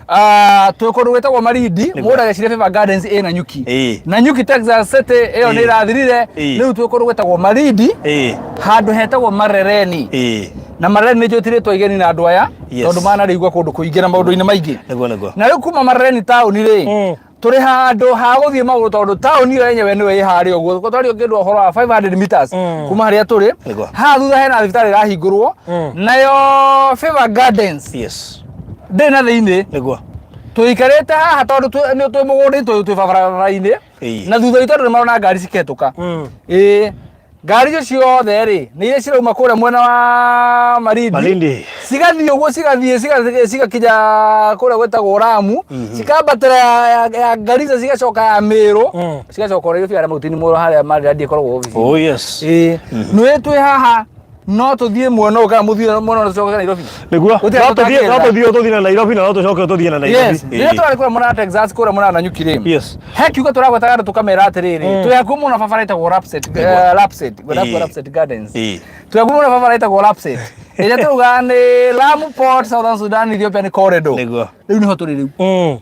Ah, twĩ kũndũ gwĩtagwo Malindi. Nĩguo. Mũndũ ageciria Favor Gardens ĩna nyuki. Na nyuki Texas City ĩyo nĩ ĩrathirire. Rĩu twĩ kũndũ gwĩtagwo Malindi, handũ hetagwo Marereni. Na Marereni nĩ njũtirĩtwo igeni na andũ aya, tondũ manarĩigua kũndũ kũingĩ na maũndũ-inĩ maingĩ. Nĩguo nĩguo. Na rĩu kuma Marereni taũni rĩ, tũrĩ handũ ha gũthiĩ magũrũ, tondũ taũni ĩyo yenyewe nĩyo ĩ harĩa ũguo. Twario kĩndũ ũhoro wa 500 meters kuma harĩa tũrĩ. Haha thutha hena thibitarĩ ĩrahingũrwo, nayo Favor Gardens ndĩrĩ na thĩinĩ. Tũikarĩte haha tondũ nĩ twĩ mũgũnda-inĩ, twĩ barabara-inĩ. Na thutha witũ andũ nĩ marona ngari cikĩhetũka. Ĩĩ, ngari icio ciothe rĩ, nĩ iria cirauma kũrĩa mwena wa Malindi. Malindi. Cigathiĩ ũguo, cigathiĩ cigakinya kũrĩa gwĩtagwo Ramu, cikambatĩra ya Garissa, cigacoka ya Meru, cigacoka ũrĩa harĩa Mautini Mũrũ, harĩa Maridadi ĩkoragwo obici. Oh yes. Ĩĩ, nĩ twĩ haha, no tũthiĩ mwena ũyũ kana mũthiĩ mwena ũyũ tũcoke Nairobi. Gũtirĩ No tũthiĩ, no tũtangĩenda. tũthiĩ, tũthiĩ na Nairobi na no tũcoke tũthiĩ na Nairobi. Yes, rĩrĩa tũrarĩ kũrĩa mwena wa Texas, kũrĩa mwena wa Nanyuki rĩ, he kiugo tũragwetaga andũ tũkamera atĩrĩrĩ, twĩ hakuhĩ mũno barabara ĩtagwo Lapsset, Lapsset, gwetagwo Lapsset Gardens. Twĩ hakuhĩ mũno barabara ĩtagwo Lapsset ĩrĩa tũrugaga nĩ Lamu Port, Southern Sudan, Ethiopia nĩ corridor. Rĩu nĩho tũrĩ rĩu.